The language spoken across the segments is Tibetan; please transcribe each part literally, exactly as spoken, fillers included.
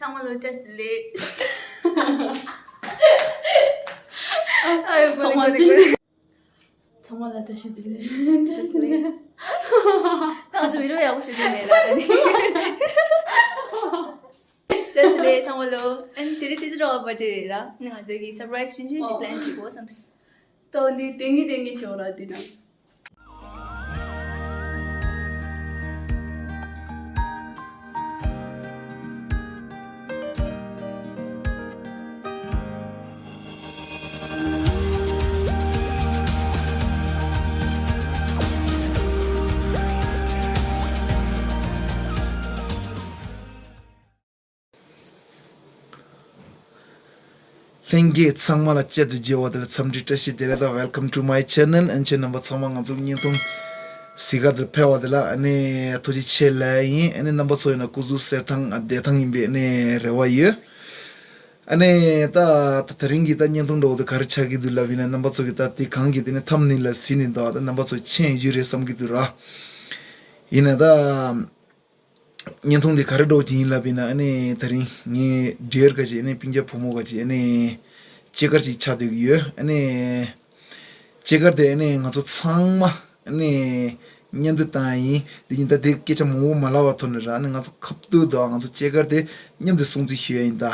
ཚང་མ་ལ་བཀྲ་ཤིས་བདེ་ལེགས། ཨ་ཡོ། ཚང་མ་བཀྲ་ཤིས་བདེ་ལེགས། ཚང་མ་ལ་བཀྲ་ཤིས་བདེ་ལེགས། བཀྲ་ཤིས་བདེ་ལེགས། ད་ང་ཚོ་བི་ཌི་ཡོ་ཡག་པོ་བཟོ་གི་མེད་ལ། བཀྲ་ཤིས་བདེ་ལེགས་ཚང་མ་ལ། ཨ་ནི་དེ་རིང་ཏི་ཙི་ར་བ་བར་ཌེ་རེད་ར། ཨ་ནི་ང་ཚོ་གི་སར་པ་རའི་སི་ཆུང་ཆུང་ཞིག་པི་ལན་བྱེད་དགོས་བསམ། ད་འདི་ཏིང་ངེ་ཏིང་ངེ་བྱེད་འོ་ར་འདི་ན། ལྷན་རྒྱས་ཚང་མ་ལ་བསྐྱར་དུ་མཇལ་བ་དེ་ལ་འཚམས་འདྲི་བཀྲ་ཤིས་བདེ་ལེགས་དང་། Welcome to my channel། ཨ་ནི་ཁྱེད་རྣམ་པ་ཚང་མ་ང་ཚོ་བརྙན་ཐུང་གཟིགས་ག་དེར་ཕེབས་པ་དེ་ལ་ཨ་ནི་ཐུགས་རྗེ་ཆེ་ལབ་ཡིན། ཨ་ནི་རྣམ་པ་ཚོ་ཡིན་ན་སྐུ་གཟུགས་གསལ་ཐང་བདེ་ཐང་ཡིན་པའི་ཨ་ནི་རེ་བ་ཡོད། ཨ་ནི་ད་ད་དེ་རིང་གི་ད་བརྙན་ཐུང་འདྲ་བོ་དེ་ག་རེ་ཆགས་ཀྱི་འདུག་ལབ་ཡིན་ན། རྣམ་པ་ཚོ་གི་ད་དེ་གང་གི་དེ་ནི་ཐམ་ནེལ་ལ་གཟིགས་ནས་འདུག་ད་རྣམ་པ་ཚོ་མཁྱེན་ཡོད་རེད་བསམ་གྱི་འདུག་ར། ཡིན་ན་ད། བརྙན་ཐུང་འདི་ག་རེ་འདྲ་བོ་ཅིག་ཡིན་ལབ་ཡིན་ན། ཨ་ནི་དེ་རིང་ངའི་འབྲེལ་ཡོད་ཁ་ཅིག་ཨ་ནི་སྤུན་ཀྱག་བུ་མོ་ཁ་ཅིག་ཨ་ནི་སྐྱེས་སྐར་ཅིག་ཆགས་སྡོད་ཀྱི་ཡོད། ཨ་ནི་སྐྱེས་སྐར་དེ་ཨ་ནི་ང་ཚོ་ཚང་མ་ཨ་ནི་མཉམ་དུ་བཏང་ཡ་ཡིན། དེ་ཡིན་ད་དེ་སྐད་ཆ་མང་པོ་མ་ལབ་པ་ཐོག་ནས་ར། ཨ་ནི་ང་ཚོ་ཁ་ཐུག་ཏུ་ང་ཚོ་སྐྱེས་སྐར་དེ་མཉམ་དུ་སྲུང་བརྩི་ཞུ་ཡ་ཡིན་ད།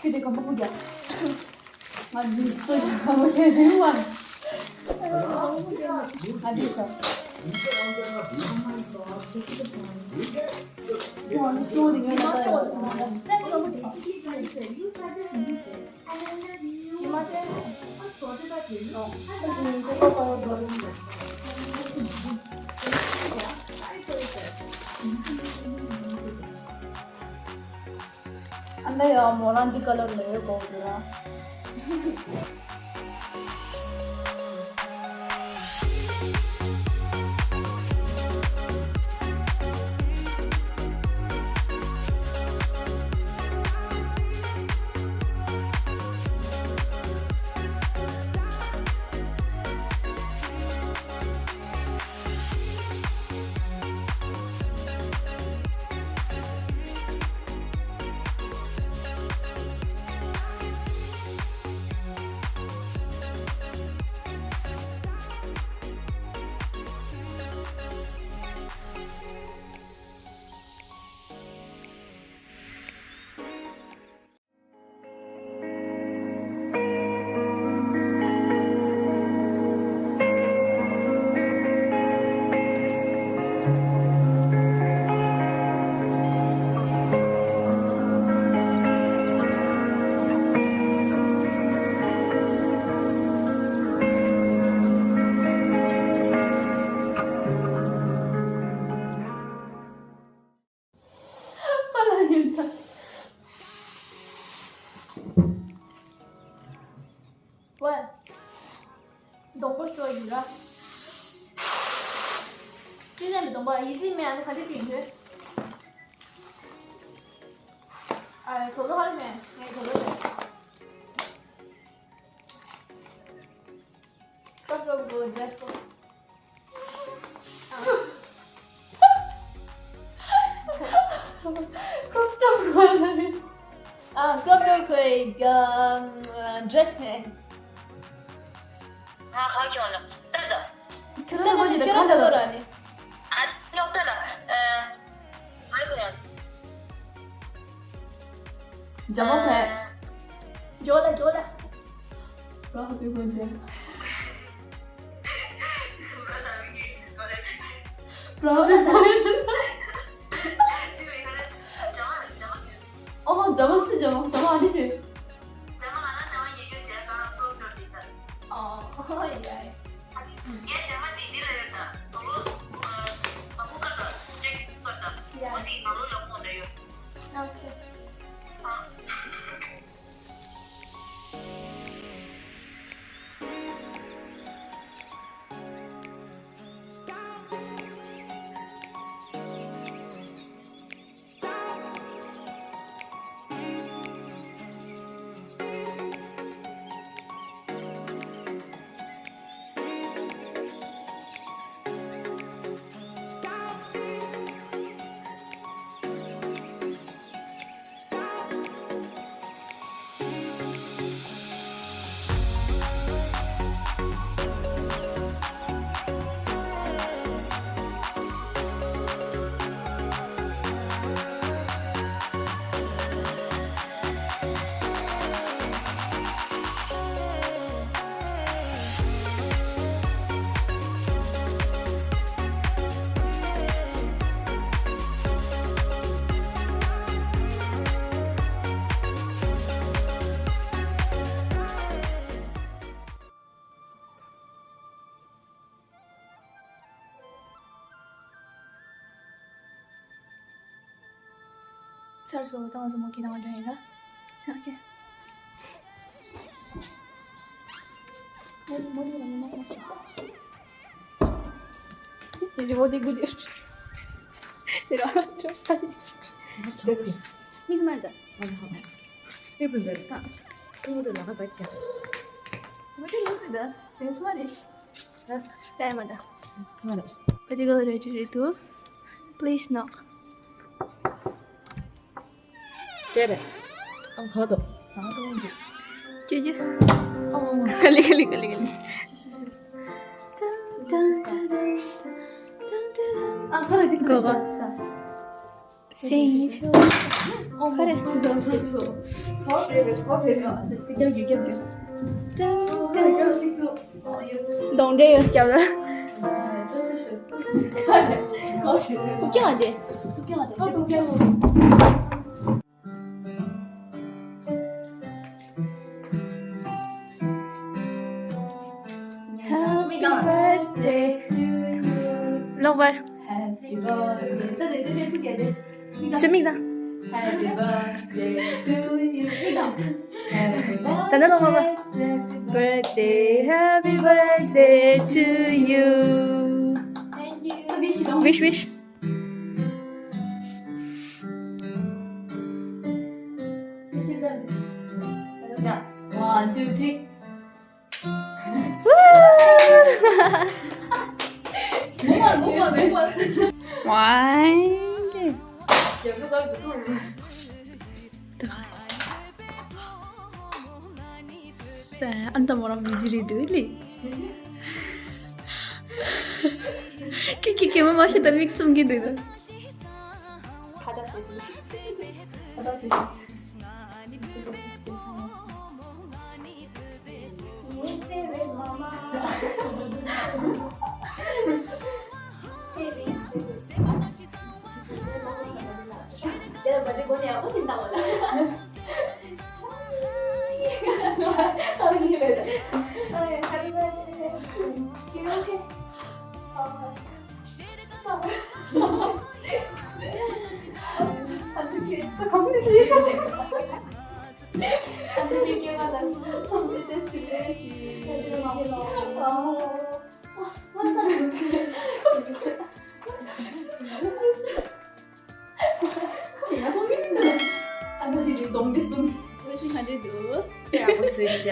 ཁྱོད་དེ་གམ་པ་ཀུ་རྒྱ། ང་འདི་སོ་ཡ་གམ་པ་ཀུ་རྒྱ་དེ་བ། ང་འདི་སོ། ཨ་ནི་ཡང་མོ་རང་འདི་ཀ་ལར་ལ་ཡོད་གོ་དུ་ར། ཝེ། སྡོང་པོ་ཤོར་ཡིན་ར། ཅི་ཟེར་མི་སྡོང་པོ་ཡིན་ཟིན་མེད། ཨ་ནི་ག་འདྲ་ཅིག་ཡིན་ཨ། དོ་ལོ་ཧར་མེད། ངའི་དོ་ལོ་མེད། Crop top go, dress go. Crop top go. ཨ། Crop top གོ་ཡི། ཨམ། dress ནས། ང་ཁ་ཁྱོང་ལ་ལྟ་ད། ཁྱོད་རང་ཁྱོད་རང་ཁྱོད་རང་ལྟ་ད་ར་ནི། ཨ། ཉོག་ལྟ་ལ། ཨ། ང་ཁ་ཁྱོང་ལ། ཇ་མ་ཕེ། ཇོ་ལ་ཇོ་ལ། Bravo, people there. Bravo, people. ཨོ། ཇ་མ་སུ་ཇ་མ། ཇ་མ་ཨ་ནི་ཆེ། ཨོ། ཡ། ཡ། ཨོ་ཁེ། ཚར་སོང་། ད་ང་ཚོ་མོ་གི་ནང་འགྲོ་ཡིན་ར། ཨོ་ཁེ། Category ready to please knock. ཀྱེ་ཀྱེ། ག་ལེ་ག་ལེ་ག་ལེ་ག་ལེ། གོ་བ། སེང་ཆུ། ཁ་རེ། རྒྱབ་རྒྱུ་རྒྱབ་རྒྱུ། གདོང་འདྲེ་ཡོད་རྒྱབ་ལ། ཕུག་ཀྱང་བདེ། ཕུག་ཀྱང་བདེ། Happy birthday to you. ལོག་པར། Happy birthday. ད་དེ་དེ་དེ་ཐུག་གེ་དེ། ཆུ་མིག་དང་། Happy birthday to you. ད་ནི་ལོག་པར། Birthday, happy birthday to you. Thank you. Wish, wish. One, two, three. ཨན་ད་མོ་རང་བི་ཟི་རེད་འདུག་ལེ། ཀི་ཀི་ཀི་མ་མ་ཤི་ད་མིག་བཙུམ་གི་འདུག་ད། ཡག་པོ་བཟོས་ཤག་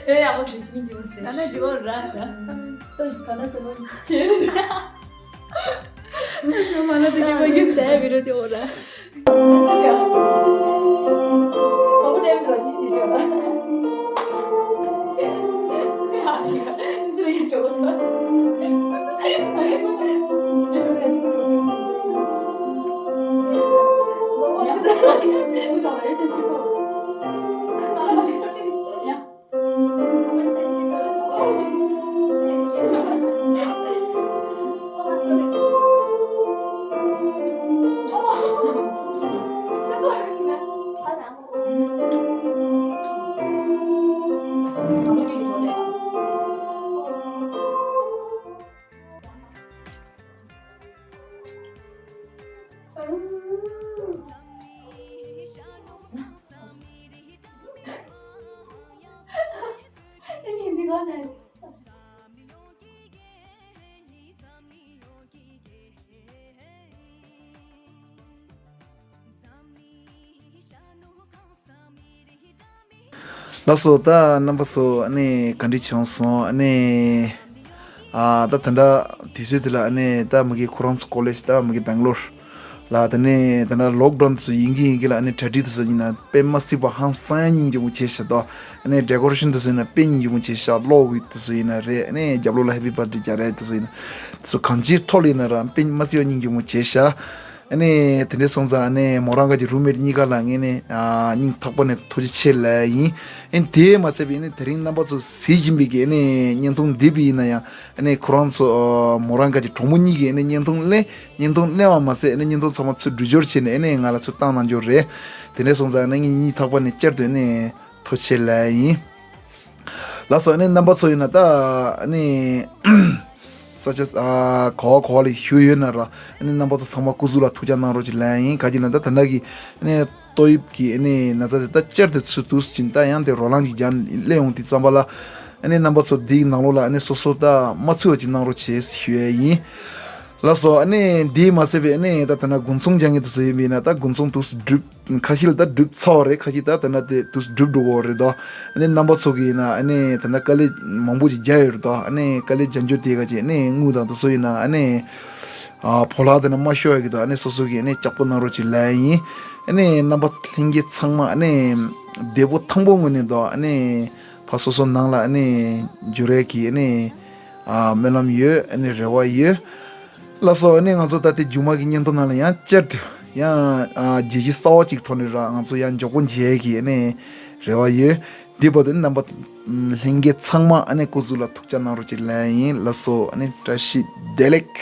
ཨེ་ཡག་པོ་བཟོས་ཤག་སྙིང་རྗེ་མོ་བཟོས་ཤག་ག་ན་ཟེར་བ་ར། ད་ག་ན་ཟེར་བ་ཁྱེད་རེད། ད་མ་ན་དེ་གི་མ་གི་ཟེར་བི་རོ་དེ་འོ་ར། ལགས་སོ། ད་རྣམ་པ་ཚོ་ཨ་ནི་ག་འདྲ་བྱུང་སོང་། ཨ་ནི་ཨ་ད་ད་ལྟ་དུས་ཚོད་འདི་ལ་ཨ་ནི་ད་མ་གི་ཁོ་རང་ཚོ་ཀོ་ལེཇ་ད་མ་གི་སྦེང་ལོར་ལ་ད་ནི་ད་ལྟ་ལོག་ཌའོན་དེ་ཚོ་ཡིན་གི་ཡིན་གི་ལ། ཨ་ནི་གྲ་སྒྲིག་དེ་ཚོ་ཡིན་ན་དཔེ་མ་སྲིད་པ་ཧང་སང་ཡ་སྙིང་རྗེ་མོ་བྱས་ཤག་ད། ཨ་ནི་ཌེ་ཀོ་རེ་ཤན་དེ་ཚོ་ཡིན་ན་དཔེ་སྙིང་རྗེ་མོ་བྱས་ཤག་གློག་དེ་ཚོ་ཡིན་ན་རེད། ཨ་ནི་རྒྱབ་ལོགས་ལ་ཧེ་པི་བར་ཐ་ཌེ་རྒྱག་རེས་དེ་ཚོ་ཡིན་ན་དེ་ཚོ་གང་ཅིའི་ཐོག་ལ་ཡིན་ན་ར་དཔེ་མ་སྲིད་པ་སྙིང་རྗེ་མོ་བྱས་ཤག་ཨ་ནི་དེ་འདྲ་སོང་ཙང་ཨ་ནི་མོ་རང་ག་གི་རུམ་མེཊ་གཉིས་ཀ་ལ་ངས་ནི་ཨ་སྙིང་ཐག་པ་ནས་ཐུགས་རྗེ་ཆེ་ལབ་ཡིན། ཨ་ནི་དེ་མ་ཚད་པའི་ཨ་ནི་དེ་རིང་རྣམ་པ་ཚོ་གཟིགས་བཞིན་པའི་གི་ཨ་ནི་བརྙན་ཐུང་འདི་བི་ཡིན་ན་ཡང་ཨ་ནི་ཁོ་རང་ཚོ་ཨ་མོ་རང་ག་གི་གྲོགས་མོ་གཉིས་ཀྱིས་ཨ་ནི་བརྙན་ཐུང་ལེན། བརྙན་ཐུང་ལེན་པ་མ་ཟད་ཨ་ནི་བརྙན་ཐུང་ཚང་མ་ཚུར་སྒྲིག་སྦྱོར་བྱས་ནས་ཨ་ནི་ང་ལ་ཚུར་བཏང་གནང་རྒྱུ་རེད། དེ་འདྲ་སོང་ཙང་ཨ་ནི་ངས་སྙིང་ཐག་པ་ནས་བསྐྱར་དུ་ཨ་ནི་ཐུགས་རྗེ་ཆེ་ལབ་ཡིན། ལགས་སོ། ཨ་ནི་རྣམ་པ་ཚོ་ཡིན་ན་ད་ཨ་ནི་ ས་ཆ་ཨ་ག་བ་ག་བ་ལ་བཞུགས་ཡོད་ན་ར། ཨ་ནི་རྣམ་པ་ཚོ་ཚང་མ་སྐུ་གཟུགས་ལ་ཐུགས་ཅག་གནང་རོགས་ཅིག་ལན་ཡིན། ག་ཅི་ལ་ད་ད་ལྟ་གི་ཨ་ནི་ཏོག་དབྱིབས་ཀྱི་ཨ་ནི་ན་ཚ་དེ་ད་བསྐྱར་དུ་ཚུར་འདུག་ཅིང་ད་ཡང་དེ་རོ་ལངས་ཅིག་རྒྱག་སླེབས་ཡོང་དུས་ཙམ་པ་ལ། ཨ་ནི་རྣམ་པ་ཚོ་འདིའི་ནང་ལོགས་ལ་ཨ་ནི་སོ་སོ་ད་མ་ཚུད་པ་ཅིག་གནང་རོགས་བྱེད་ཞུ་ཡས་ཡིན། ལགས་སོ། ཨ་ནི་འདི་མ་ཟད་པའི་ཨ་ནི་ད་ད་ན་དགུན་ཚོང་སྦྱང་གི་དུས་ཚོད་ཡིན་པས་ན་ད་དགུན་ཚོང་དུས་སུ་འགྲུབ། ཁ་ཤས་ལ་ད་འགྲུབ་ཚར་བ་རེད། ཁ་ཤས་ད་ད་ན་དེ་དུས་སུ་འགྲུབ་འགྲོ་གི་རེད་དོ། ཨ་ནི་རྣམ་པ་ཚོ་གི་ཡིན་ན་ཨ་ནི་ད་ན་དཀའ་ལས་མང་པོ་ཅིག་རྒྱག་ཡོད་རེད་དོ། ཨ་ནི་དཀའ་ལས་རྒྱག་རྒྱུ་དེ་ག་ཅིག་ཨ་ནི་དངུལ་དང་དེ་ཚོ་ཡིན་ན་ཨ་ནི་ཨ་ཕོ་ལྷ་དེ་ན་མ་ཤོར་ཡ་གི་དོ། ཨ་ནི་སོ་སོ་གི་ཨ་ནི་ལྕགས་པོ་གནང་རོགས་ཅིག་ལན་ཡིན། ཨ་ནི་རྣམ་པ་ལྷན་རྒྱས་ཚང་མ་ཨ་ནི་བདེ་པོ་ཐང་པོ་ངང་ནས་དོ། ཨ་ནི་ཕ་སོ་སོ་ནང་ལ་ཨ་ནི་འབྱོར་ཡས་ཀྱི་ཨ་ནི་ཨ་སྨོན་ལམ་ཡོད། ཨ་ནི་རེ་བ་ཡོད། ལགས་སོ། ཨ་ནི་ང་ཚོ་ད་ལྟའི་མཇུག་མ་གི་སྙན་ཐོ་ནང་ལ་ཡང་བསྐྱར་དུ་ཡང་ཨ་བརྗོད་གཞི་གསར་བ་ཅིག་ཐོག་ནས་ར་ང་ཚོ་ཡང་མགྱོགས་པོ་མཇལ་གྱི་ཨ་ནི་རེ་བ་ཡོད། དེ་བར་དུ་རྣམ་པ་ལྷན་རྒྱས་ཚང་མ་ཨ་ནི་སྐུ་གཟུགས་ལ་ཐུགས་ཅག་གནང་རོགས་ཅིག་ལན་ཡིན། ལགས་སོ། ཨ་ནི་བཀྲ་ཤིས་བདེ་ལེགས།